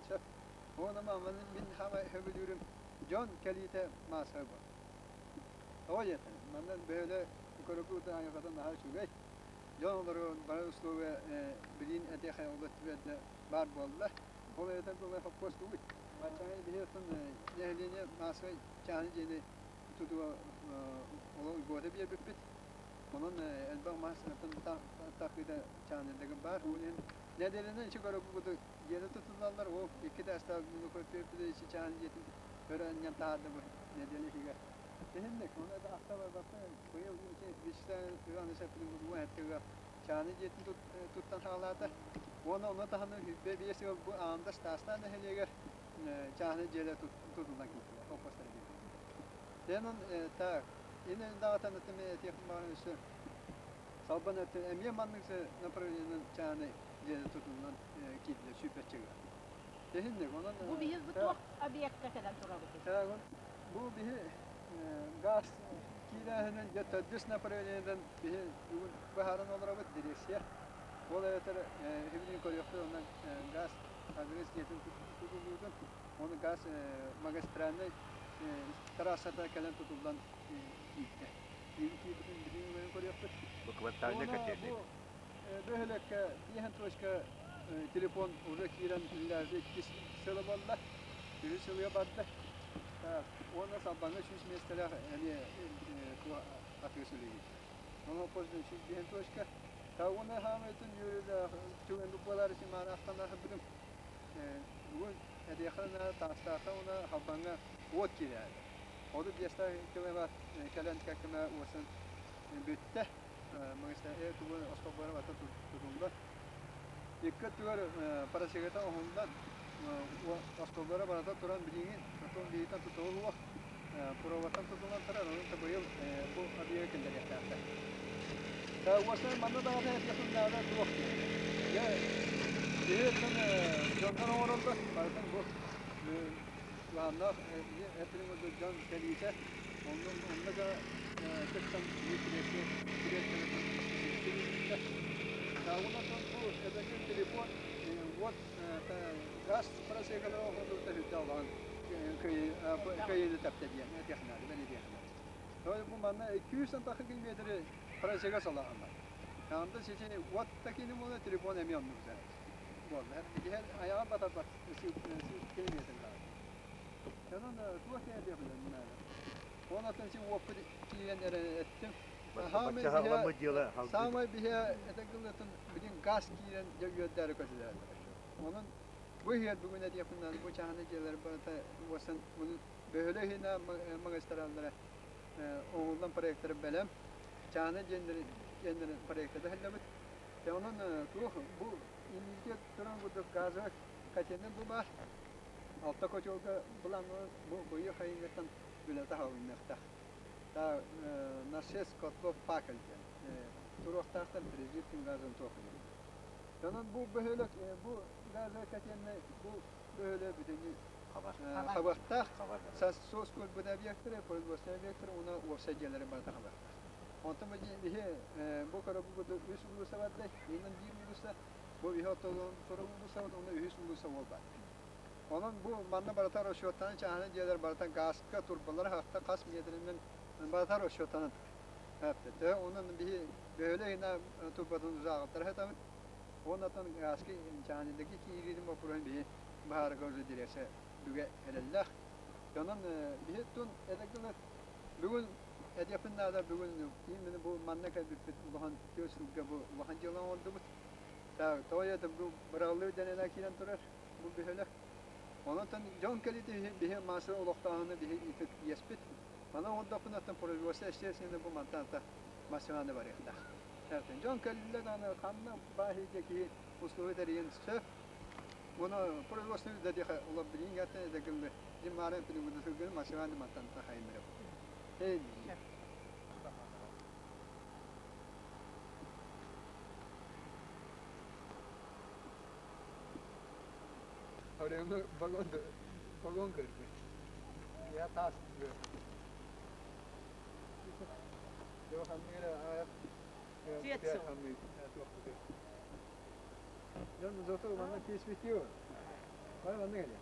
сөп. Уонна маны мин хаамай сөбүлүүрүм дьон кэлиитэ маасса буолар. Тоҕо диэтэр, манна бөһүөлэ көрөкүүтэ айылҕата наһаа үчүгэй. Дьон олорор бары условия билиин этиэхэ олус бэрдэ баар буолла. Ол эбэтэр буолла хоппуос тугуй? Баччаҥа биһи оттон нэһилиэнньэ маасса чааһы дьиэни тутууга олох льгота биэрбиппит. Онон элбэх мас тахыыта чаанырдыгы баар. Ол иһин нэдиэлэнэн ичи көрөккү дьиэни тутуллаллар. Ол икки таастаах бүнү ичи чаан дьиэтин өрө анньан таһаарды бу нэдиэлэ иһигэр. Иһинник, оны да ахта барбаппын. Быйыл Вячеслав Иванович эппитин курдук чааны дьиэтин туттан хаалаата. Уонна ону таһынан 25 сыл бу Аандас Таастаах нэһилиэгэр чааһынай дьиэлэр тутуллан киирдилэр, холкуостара киирдилэр. Онон так, ини даҕатан этим этиэхпин баҕарам өссө Салбан өттүн эмиэ маннык направлениенан чааһынай дьиэлэр тутуллан киирдилэр сүүрбэччэ ыал. Иһинник, онон Бу биһи бу туох объекка кэлэн турабытый? Бу биһи газ киирээһинин дьэ төрдүс направлениенан биһи бүгүн быһааран олоробут дирекция. Ол эбэтэр эһигини көрүөхпүт онон газ агрыз дьиэтин тутуллуутун, оны газ магистральнай трассата кэлэн тутуллан киирдэ. Киирбитин билигин көрүөхпүт. Бу квартальный котельный. Бу бөһүөлэккэ биэһэн точка телефон уже киирэн үлэлээбитэ иккис сыла буолла. Үһүс сылыга барда. Уонна Салбаҥҥа 100 миэстэлээх эмиэ атыы сүлүгүй. Онон позже 105 точка. Уонна хаамайтын үөрүүлээх түгэн буолар симааны ахтан Бүгүн этиэххэ Таастаахха уонна Халбаҥҥа уот киирээри. 35 километр кэлэн кэккэмэ уосын бүттэ. Магистральнай тугу остолбуора бата тутуллар. Икки өттүгэр парасигата оһуллан остолбуора барыта туран билиҥин отон биһиттэн тутуллуох проводтан тутуллан турар, онон быйыл бу объекты киллэриэхтээхтэр. Уоссай манна даҕаны этиэхпин наада туох дьэ киһи өттүн дьоннор оҥороллор барытын бу туһааннаах эппитин курдук дьон кэлиитэ онно онно да кыттан Уонна бу эбэтин телефон уот газ просекалара оҥорбута сүрдээх улахан кыайыыны тэптэ диэн этиэх наада, бэлиэтиэх наада. Бу манна 200 тахы километры просека салаһаллар. Анда сити уот такини буолла, телефон эмиэ оннук буолла. Иһэр айаҕа батарбат километр Онон туох диэн наада. Онон си уоппут киирэн эрэ эттим. Саамай биһэ это гыллатын билин газ киирэн дьэ үөрдээри көтүлээллэр. Онон бу иһэр бүгүн этиэхпин наада бу чааһынай дьиэлэр барыта уосан бөһүөлэ иһинэ магистраллара оҥоһуллан проектара бэлэм. Чааһынай дьиэннэрин проектата иһиллэбит. Онон туох бу инники туран курдук газовай котельнай бу баар. Алта котелга былааннанан бу быйыл хайыҥҥыттан үлэтэ хаалыныахтаах. На шесть котлов пакель диэн туруохтаахтар прижиткин газын туох диэн. Онон бу бөһүөлэк бу газовай котельнай бу бөһүөлэк бүтүннүү хабахтаах сос көрбүт объектары, производственный объектары уонна уопсай дьиэлэри барыта хабахтаах. Онтон биһи бу көрөбүт үс уулусса барда, иннин биир уулусса, бу биһи оттолон тура уулусса, уонна үһүс уулусса буолбат. Онон бу манна барыта расчеттанан чааһынай дьиэлэр барыта газка турбалар хахта хас метринэн барыта расчеттанан турар. Онон биһи бөһүөлэк иһинэ турбатын узааҕыттара сытабыт. Оннотон газка чааһынайдыгы киириитин боппуруоһун биһи баһаарга уже дирекция бүгэ эрэллээх. Онон биһи тун этэ бүгүн этиэхпин наада бүгүн именно бу манна кэлбиппит улахан түөрт сылга бу улахан дьыала оҥордубут. Тоҕо диэтэр бу быраҕыллыы дэнэнэ киирэн турар бу бөһүөлэк. Онон дьон кэлиитэ биһи массовай олохтооһуну биһи итик иэспит. Манан оҥордохпуна оттон производство естественно бу мантан массыынаны барыахтаах. Дьон кэллилэр даҕаны ханна баар иһирдьэ киһи условия тэрийэн сөп. Уонна производство үлэтиэхэ олор билигин гаттан этэ гыллы диммаарын пилигуду сылгыны массыынаны мантан тахайыннары. Оройуоҥҥа вагон вагон көрбүт. Я таас Дьон зато манна перспектива. Онно кэлиэ.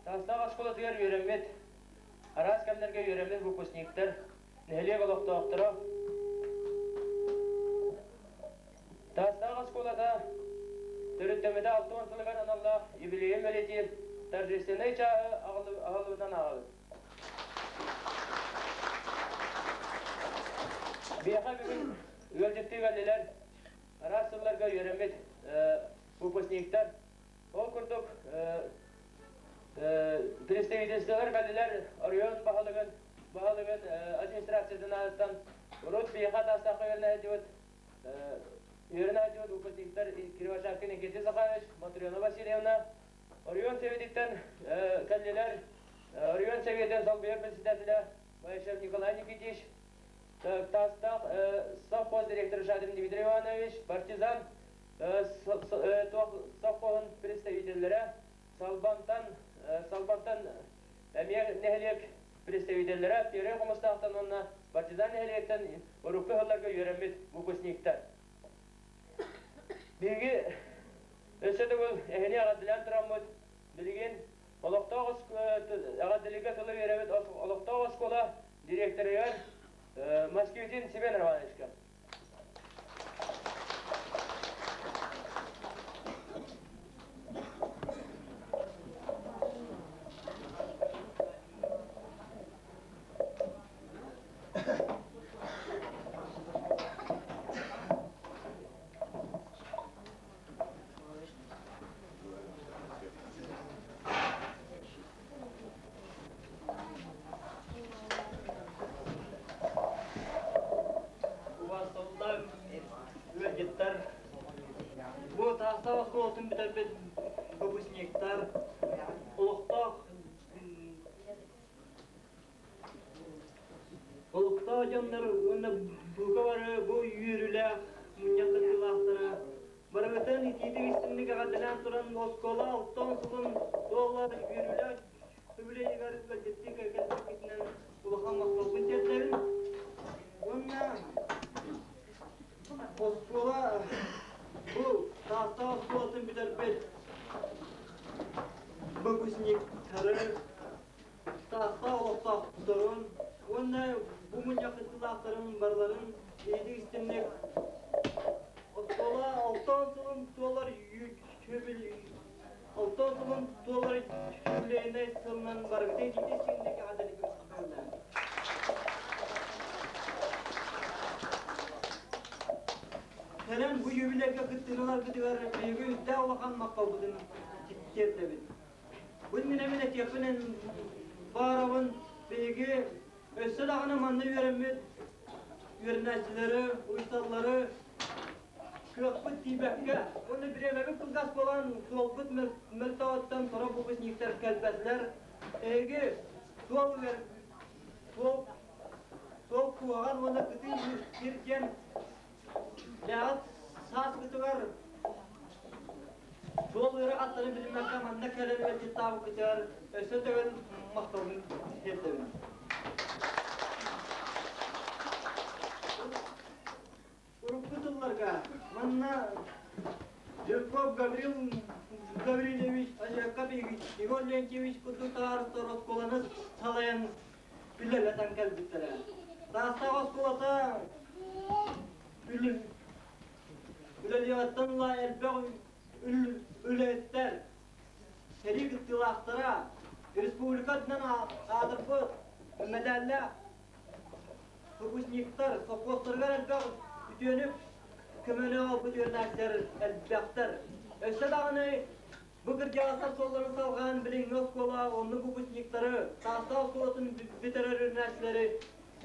Таастаах оскуолатыгар үөрэммит, араас кэмнэргэ үөрэммит выпускниктар, нэһилиэк олохтоохторо Таастаах оскуолата төрүттэммитэ 60 сылыгар аналлаах юбилейын бэлиэтиир торжественнай чааһы аҕалыбытынан ааҕабыт. Биһиэхэ бүгүн ыалдьыттыы кэллилэр араас сылларга үөрэммит выпускниктар. Ол курдук представительстволар кэллилэр оройуон баһылыгын баһылыгын администрациятын аатыттан урут биһиэхэ таастаахха үөрэнэ сылдьыбыт үөрэнэ сылдьыбыт выпускниктар Кривошапкин Никита Захарович, Матрена Васильевна, оройуон Советиттан кэллилэр оройуон Советын солбуйар председателя Баишев Николай Никитич, Таастаах совхоз директора Шадрин Дмитрий Иванович, партизан совхоһун представителлэрэ, Салбантан Салбантан эмиэ нэһилиэк представителлэрэ Первый Хомустаахтан уонна Партизан нэһилиэктэн урукку сылларга үөрэммит выпускниктар. Биһиги өссө төгүл эһини эҕэрдэлээн тураммыт, билигин олохтоох эҕэрдэлигэ тылы үөрэбит олохтоох оскуола директорыгар Москвитин Семен Ивановичка. Дьоннор уонна бука бары бу үөрүүлээх мунньах кыттыылаахтара барыгытын итиитик истиҥник эҕэрдэлээн туран оскуола 60 сылын туолар үөрүүлээх үбүлүөйүгэр ыалдьыттыы кэлбиккитинэн улахан махталбын тиэрдэбин. Уонна оскуола бу Таатта оскуолатын бүтэрбит выпускниктары, Таатта олохтоохторун уонна бу мунньах кыттыылаахтарын барыларын итиитик истиҥник оскуола 60 сылын туолар 60 сылын туолар юбилейнай сылынан барыгытын итиитик истиҥник эҕэрдэлиибин. Кэлэн бу юбилейга кыттыыларгытыгар биһиги үрдээх улахан махталбытын тиэрдэбит. Бу иннинэ мин этиэхпинэн баарабын, биһиги өссө даҕаны манна үөрэммит үөрэнээччилэри, учууталлары кыахпыт тиийбэккэ уонна бириэмэбит кылгас буолан суолбут мөлтөҕүттэн сорох выпускниктар кэлбэтилэр. Эһиги суол суол суол куһаҕан уонна кытыы сир диэн бэҕэт сааскытыгар суол ыарахаттарын билиммэккэ манна кэлэн ыалдьыттаабыккытыгар өссө төгүл махталбын тиэрдэбин. Урукку тылларга манна Жирков Гаврил Гаврильевич, Ажаков Егор Леонтьевич курдук табаарыстар оскуоланы салайан үлэлэтэн кэлбиттэрэ. Таастаах оскуолата үлэлиэҕиттэн ыла элбэх үлэһиттэр, сэрии кыттыылаахтара, республика үрдүнэн аатырбыт мэтээллээх выпускниктар совхозтарыгар элбэх үтүөнү көмөнү оҥорбут үөрэнээччилэр элбэхтэр. Өссө даҕаны бу кырдьаҕастар суолларын салҕаан билиҥҥи оскуола оннук выпускниктары, Таатта оскуолатын бүтэрэр үөрэнээччилэри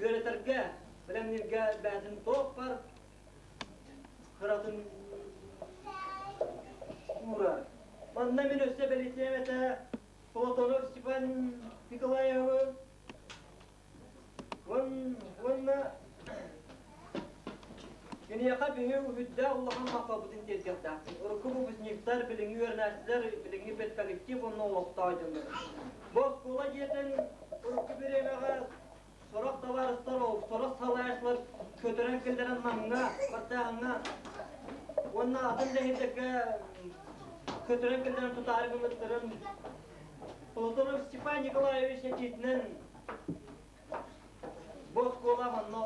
үөрэтэргэ, бэлэмнииргэ бэйэтин туох бар кыратын уурар. Манна мин өссө бэлиэтиэм этэ Платонов Степан Николаевы уонна киниэхэ биһи үһүддээх улахан махталбытын тиэрдиэхтээхпит. Урукку выпускниктар, билиҥҥи үөрэнээччилэр, билиҥҥи педколлектив уонна олохтоох дьоннор. Бу оскуола дьиэтин урукку бириэмэҕэ сорох табаарыстар, сорох салайааччылар көтөрөн киллэрэн Намҥа, Бартааһыҥҥа уонна атын нэһилиэктэргэ көтөрөн киллэрэн тутаары гыммыттарын Платонов Степан Николаевич этиитинэн бу оскуола манна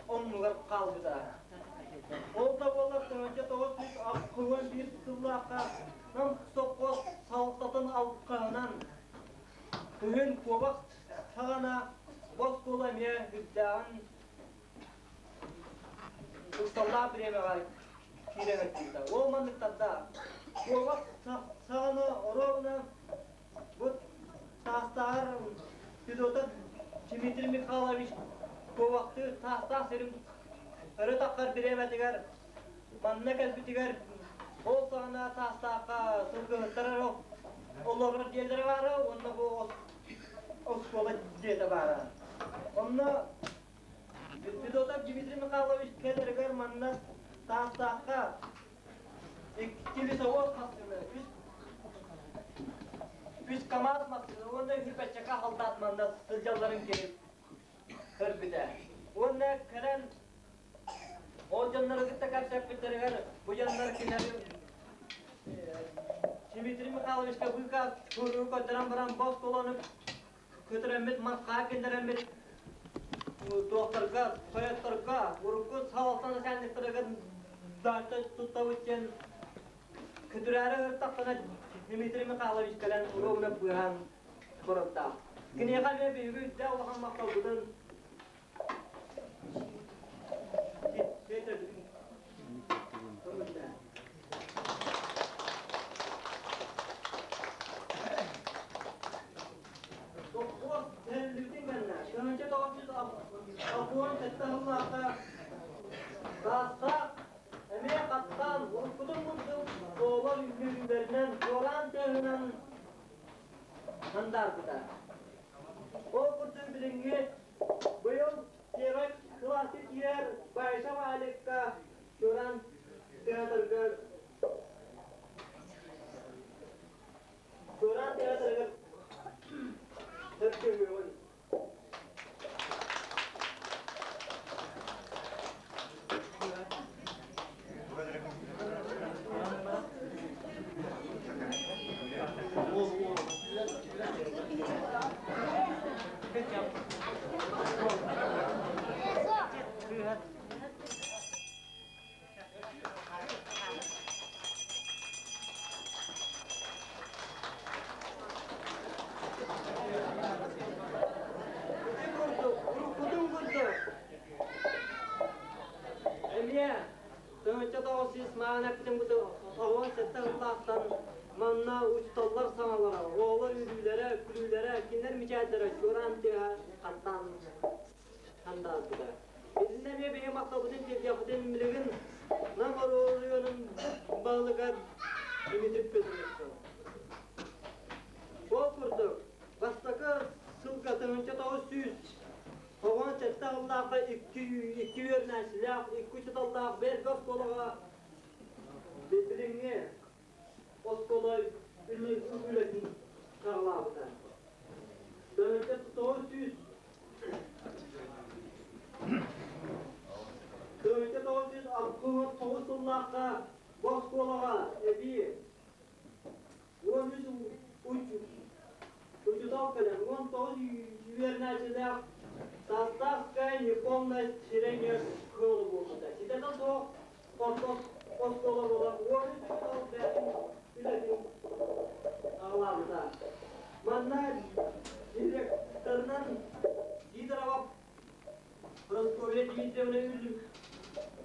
оннугар хаалбыта. Ол да буоллар 1991 сыллаахха Нам сопхуос салалтатын алҕаһынан күһүн куобах саҕана бу оскуола эмиэ үрдээҕин ыксаллаах бириэмэҕэ киирэн эттибитэ. Ол манныктарда куобах саҕана оруобуна бу Таастааҕар Федотов Дмитрий Михайлович куобахтыы Таастаах сирин өрө таххар бириэмэтигэр манна кэлбитигэр ол саҕана Таастаахха сылгыһыттар эрэ олорор дьиэлэрэ баара уонна бу оскуола дьиэтэ баара. Онно Федотов Дмитрий Михайлович кэлэригэр манна Таастаахха икки лесовоз массыына, үс КамАЗ массыына уонна үс халдаат манна сылдьалларын киһи көрбүтэ. Уонна кэлэн ол дьоннору кытта кэпсэппиттэригэр бу дьоннор кинилэри Дмитрий Михайловичка быыка суругу көрдөрөн баран бу оскуоланы көтөрөммүт, масхаа киллэрэммит туохтарга, тойотторго, урукку салалта начальниктарыгар даача туттабыт диэн көтүрээри ыһыктахтана Дмитрий Михайлович кэлэн уруогуна быыһаан турардаах. Киниэхэ эмиэ биһиги үрдээх улахан махталбытын тиэрдэбитин көҥүллээн. Сопхуос тэриллибитин кэннэ 1967 сыллаахха Таастаах эмиэ хаттаан уруккутун курдук оҕолор үҥкүүлэринэн, чуолаан тыаһынан мандаарбыта. Ол курдук билиҥҥи быйыл первый Тоҕус маан эппитим оҕон сэттэ сыллаахтан манна учууталлар саҥалара, оҕолор үөрүүлэрэ, күлүүлэрэ, кинилэр мичээрдэрэ чуораан тыаһа хаттаан хандаарбыта. Итиннэ эмиэ биһиги махталбытын тиэрдиэхпитин билигин Нам оройуонун баһылыгар Дмитрий Петровичка. Ол курдук, бастакы сылга 1997 сыллаахха икки үөрэнээччилээх, икки учууталлаах бэргэ оскуолаҕа билиҥҥи оскуола үлэтин саҕалаабыта. 1969 сыллаахха бу оскуолаҕа эбии 13 учуутал кэлэн 19 үөрэнээччилээх Саставская неполная средняя школа буолбута. Ситэтэ суох орто оскуола буолан 13 учуутал бэйэтин үлэтин аҕалаабыта. Манна директорынан Сидорова Прасковья Дмитриевна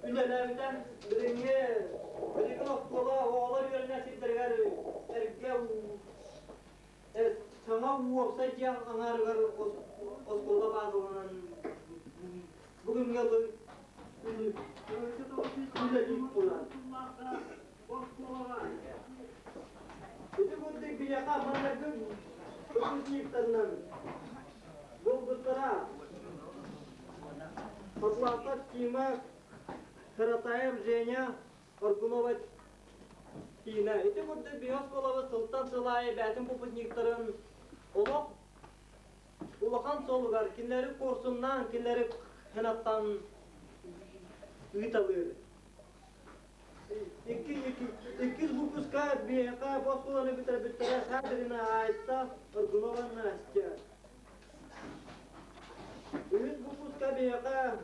үлэлээбитэ. Билиҥҥи билигин оскуола оҕолор үөрэнэр сирдэригэр эргэ саҥа уопсай дьиэ аҥаарыгар оскуола баазаланан бүгүҥҥэ үлэлии турар. Ити курдук биһиэхэ манныгы выпускниктарынан буолбуттара Атласов Тима, Каратаев Женя, Аргунова Тина. Ити курдук биһи оскуолабыт сылтан сыл аайы бэйэтин выпускниктарын олох улахан суолугар кинилэри куорсуннаан, кинилэри ханаттан ыыталыыр. Иккис выпуска биһиэхэ бу оскуоланы бүтэрбиттэрэ Садрина Айта, Аргунова Настя. Үһүс выпуска биһиэхэ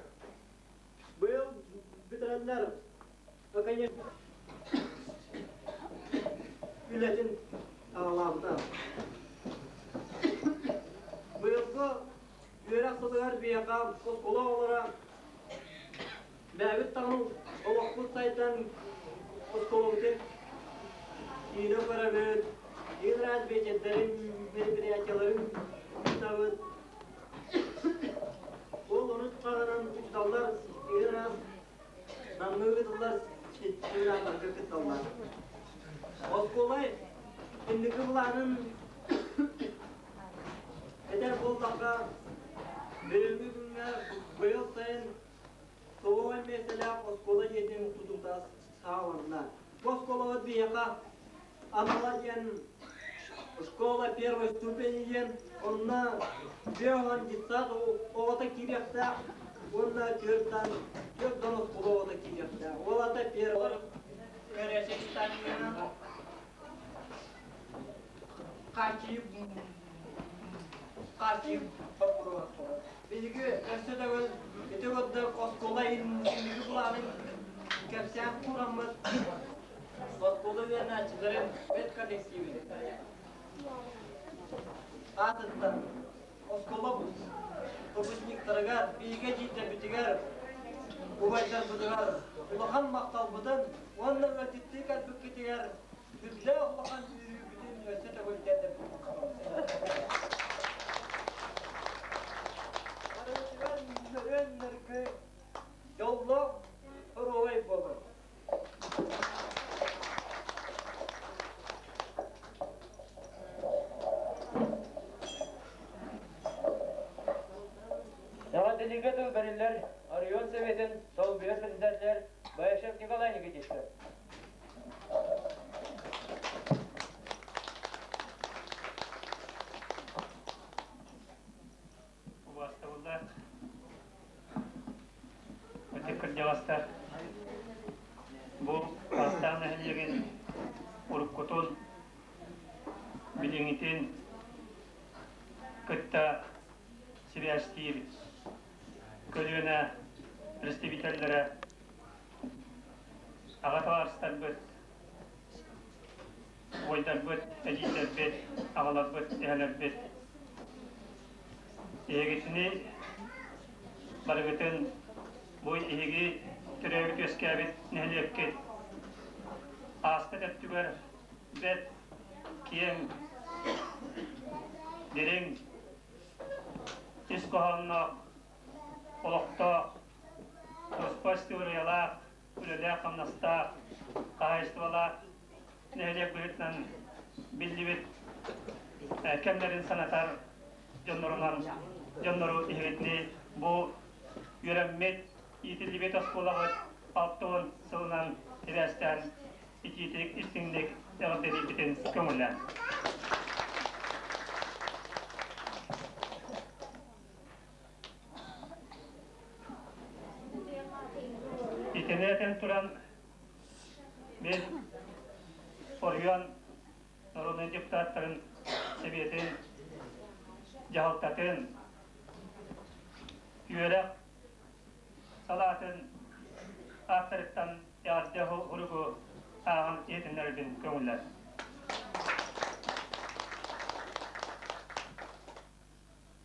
быйыл бүтэрэллэр үлэтин саҕалаабыта. Быйылгы үөрэх сылыгар биһиэхэ оскуола оҕолоро Бэйэбит даҕаны олохпут сайдан оскуолабытын киинэ көрөбүт, играть вечердэрин, мероприятияларын ыытабыт. Ол ону таһынан учууталлар играть намныы ыытыллар чемпионаттарга кытталлар. Оскуола инники былаанын этэр буоллахха, бүгүҥҥү күҥҥэ быйыл сайын Тоҕо миэстэлээх оскуола дьиэтин тутуута саҕаланна. Бу оскуолабыт биһиэхэ анала диэн школа первой ступени диэн, онно биоһон детсад оҕото киириэхтээх уонна түөрт оскуола оҕото киириэхтээх. Ол ата первый хааччыйыы боппуруоһа. Биһиги өссө төгүл ити курдук оскуола инники былаанын кэпсээн тураммыт оскуола үөрэнээччилэрин педколлективин аатыттан оскуола выпускниктарыгар, биһиги дьиэтэрбитигэр, убайдарбытыгар улахан махталбытын уонна ыалдьыттыы кэлбиккитигэр сүрдээх улахан үөрүүбүтүн өссө төгүл тиэрдэбит. Барыбытыгар нөрүөн-нөргүй, дьоллоох хоруобай буолун. Эҕэрдэлииргэ тыл бэриллэр оройуон Советын солбуйар председателэр Баишев Николай Никитичка. Убаастабыллаах ытык кырдьаҕастар, бу Таастаах нэһилиэгин уруккутун, билиҥҥитин кытта сибээстиир көлүөнэ представителлэрэ, аҕа табаарыстарбыт, убайдарбыт, эдьиийдэрбит, аҕаларбыт, эһэлэрбит, эһигитини барыгытын бу эһиги төрөөбүт-үөскээбит нэһилиэккит Ааспыт өттүгэр бэрт киэҥ, дириҥ ис хоһоонноох, олохтоох, туспа историйалаах, үлэлээх-хамнастаах, хаһаайыстыбалаах нэһилиэк быһыытынан биллибит кэмнэрин санатар дьоннорунан дьоннору иһигитини бу үөрэммит, иитиллибит оскуолаҕыт 60 сылынан сибээстээн итиитик, истиҥник эҕэрдэлиирбитин көҥүллээн. Итини этэн туран, мин оройуон народнай депутаттарын сэбиэтин дьаһалтатын үөрэх салаатын ааттарыттан эҕэрдэ уругу ааҕан иһитиннэрэрбин көҥүллэр.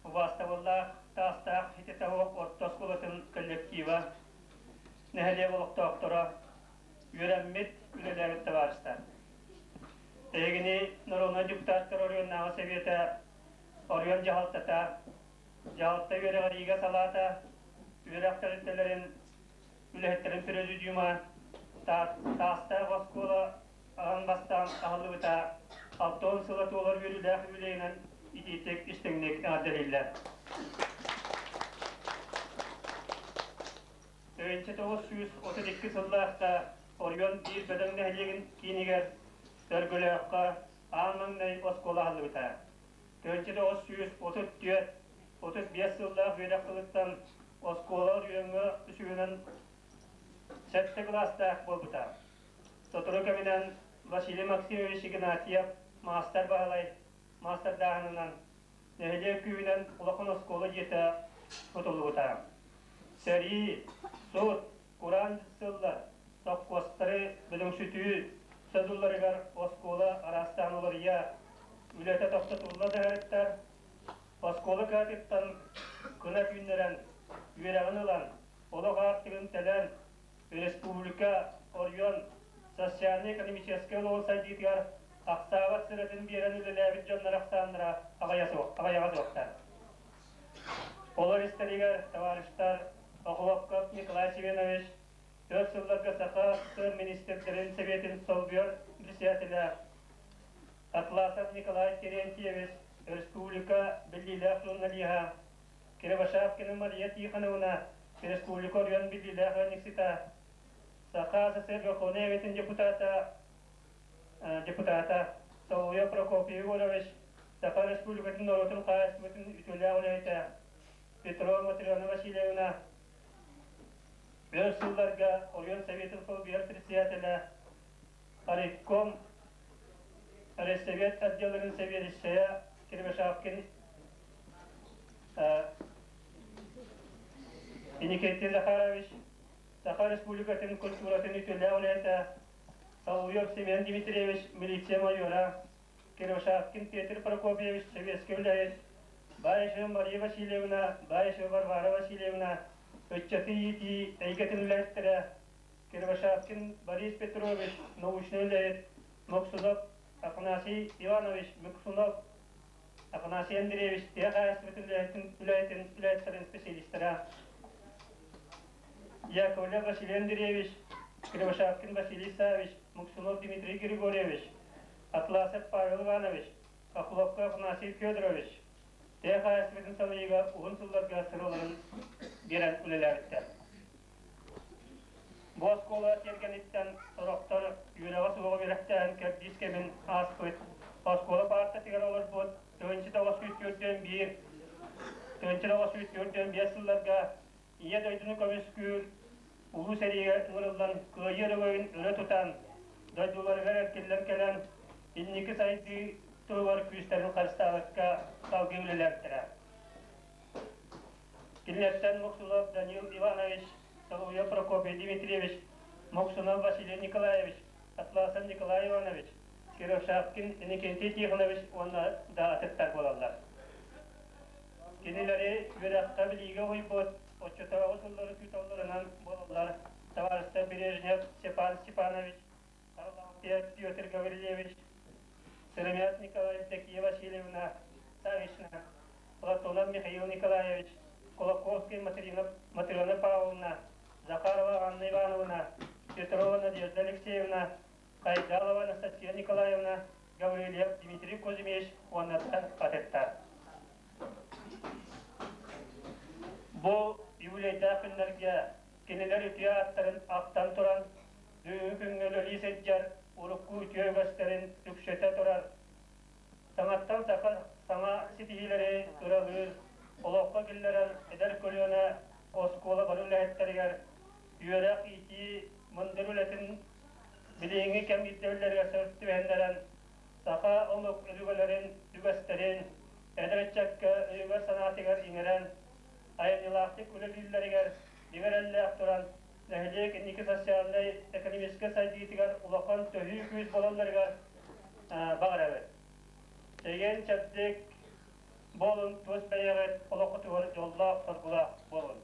Убаастабыллаах Таастаах ититэ-суох орто оскуолатын коллектива, нэһилиэк олохтоохторо, үөрэммит, үлэлээбит табаарыстар. Эһигини народнай депутаттар оройуоннааҕы сэбиэтэ, оройуон дьаһалтата, дьаһалта үөрэҕириигэ салаата, үөрэх тэрилтэлэрин үлэһиттэрин президиума, Таастаах оскуола аан бастаан аһыллыбыта 60 сыла туолар үөрүүлээх үбүлүөйүнэн итиитик истиҥник эҕэрдэлииллэр. 1932 сыллаахха оройуон биир бөдөҥ нэһилиэгин киинигэр Өргөлөөххө аан маҥнай оскуола аһыллыбыта. 1934 35 сыллаах үөрэх сылыттан оскуола оройуоҥҥа үсүһүнэн сэттэ кылаастаах буолбута. Сотору кэминэн Василий Максимович Игнатьев маастар Баһылай маастардааһынынан нэһилиэк күүһүнэн улахан оскуола дьиэтэ тутуллубута. Сэрии, сут, кураан сыллар сопхуостары бөдөҥсүтүү содулларыгар оскуола араастаан уларыйа, үлэтэ тохтотулла даһарыттар, оскуола кыһатыттан кына түүннэрэн, үөрэҕин ылан, олох аартыгын тэлэн, республика, оройуон социальнай-экономическай олоҕун сайдыытыгар ахсаабат сыратын биэрэн үлэлээбит дьоннор ахсааннара аҕыйаҕа суохтар. Олор истэригэр товарищтар Охлопков Николай Семенович, өр сылларга Саха СССР министрдэрин Сэбиэтин солбуйар председателэ Атласов Николай Терентьевич, республика биллиилээх журналиһа Кривошапкина Мария Тихоновна, республика оройуон биллиилээх ыанньыксыта, Саха СССР Верховнай Советын депутата, депутата Соловьев Прокопий Егорович, Саха Республикатын норуотун хаһаайыстыбатын үтүөлээх үлэһитэ Петрова Матрена Васильевна, өр сылларга оройуон Советын солбуйар председателэ, Райком Райсовет отделын сэбиэдиссэйэ Кривошапкин Иннокентий Захарович, Саха Республикатын культуратын үтүөлээх үлэһитэ Соловьев Семен Дмитриевич, милиция майора, Кривошапкин Петр Прокопьевич, советский үлэһит, Баишева Мария Васильевна, Баишева Варвара Васильевна, ыччаты иитии эйгэтин үлэһиттэрэ, Кривошапкин Борис Петрович, научный үлэһит, Моксунов Афанасий Иванович Муксунов, Афанасий Андреевич тыа хаһаайыстыбатын үлэһитин үлэһитин үлэһиттэрин специалистара, Яковлев Василий Андреевич, Кривошапкин Василий Савич, Муксунов Дмитрий Григорьевич, Атласов Павел Иванович, Хохловка Афанасий Федорович тыа хаһаайыстыбатын салайыыга уһун сылларга сыраларын биэрэн үлэлээбиттэр. Бу оскуола тиэргэниттэн сорохтор үөрэҕэ суоҕу үөрэхтээһин кэрдиис кэмин ааспыт, оскуола паартатыгар олорбут 1941, 1945 сылларга Ийэ дойдуну көмүскүүр Улуу сэриигэ ыҥырыллан Кыайыы өрөгөйүн өрө тутан, дойдуларыгар эргиллэн кэлэн, инники сайдыы туһугар күүстэрин харыстаабакка салгыы үлэлээбиттэрэ. Кинилэртэн Муксунов Данил Иванович, Соловьев Прокопий Дмитриевич, Муксунов Василий Николаевич, Атласов Николай Иванович, Кировшапкин Иннокентий Тихонович уонна да атыттар буолаллар. Кинилэри үөрэххэ-билиигэ уһуйбут, оччотооҕу сыллары учууталларынан буолаллар табаарыстар Брежнев Степан Степанович, Петр Гаврильевич, Сыромят Николай Евдокия Васильевна Савична, Платонов Михаил Николаевич, Кулаковская Матрена Павловна, Захарова Анна Ивановна, Петрова Надежда Алексеевна, Хайдалова Анастасия Николаевна, Гаврильев Дмитрий Кузьмич уонна да атыттар. Бу юбилейдаах күннэргэ кинилэр үтүө ааттарын ахтан туран, бүгүҥҥү күҥҥэ үлэлии сылдьар урукку үтүө үгэстэрин үксэтэ турар, саҥаттан саха саҥа ситиһиилэри ыралыыр, олоххо киллэрэр эдэр көлүөнэ оскуола бары үлэһиттэригэр үөрэх, иитии мындыр үлэтин билиҥҥи кэм ирдэбиллэригэр сөп түбэһиннэрэн, саха омук өбүгэлэрин үгэстэрин эдэр ыччакка өйүгэр-санаатыгар иҥэрэн, айымньылаахтык үлэлииллэригэр бигэ эрэллээх туран, нэһилиэк инники социальнай экономическай сайдыытыгар улахан төһүү күүс буолалларыгар баҕарабыт. Чэгиэн чэбдик буолун, тус бэйэҕит олоххутугар дьоллоох-соргулаах буолун.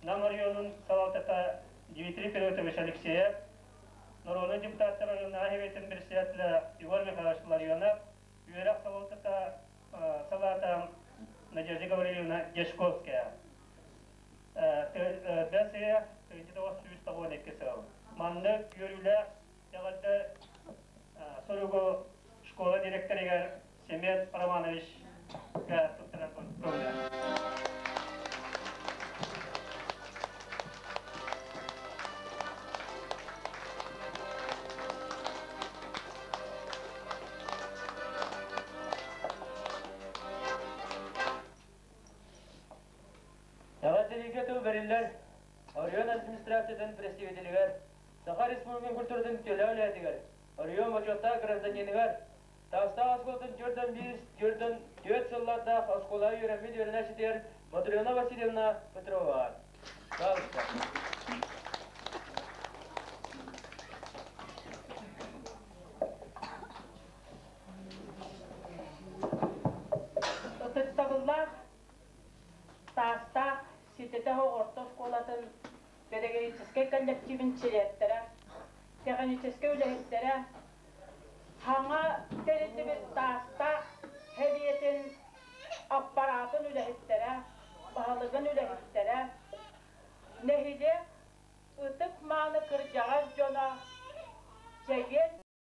Нам оройуонун салалтата Дмитрий Федотович Алексеев, норуодунай депутаттар оройуоннааҕы Сэбиэтин председателэ Егор Михайлович Ларионов, үөрэх салалтата салаата Надежда Гаврильевна Дьячковская. Бэс ыйа 1992 сыл. Маннык үөрүүлээх эҕэрдэ суругу школа директорыгар Семен Романович туттарар Эҕэрдэлииргэ тыл бэриллэр Оройуон администрациятын представителигэр, Саха Республикатын культуратын үтүөлээх үлэһитигэр, оройуон бочуоттаах гражданиныгар, Таастаах оскуолатын 401 4 сыллардаах оскуолаҕа үөрэммит үөрэнээччитигэр Матрена Васильевна Петроваҕа. Пожалуйста. Ытыктабыллаах Таастаах ситэтэ орто оскуолатын педагогическай коллективын чилиэттэрэ, техническэй үлэһиттэрэ, Хаҥа тэриллибит Таастаах Сэбиэтин аппараатын үлэһиттэрэ, баһылыгын үлэһиттэрэ, нэһилиэк ытык-мааны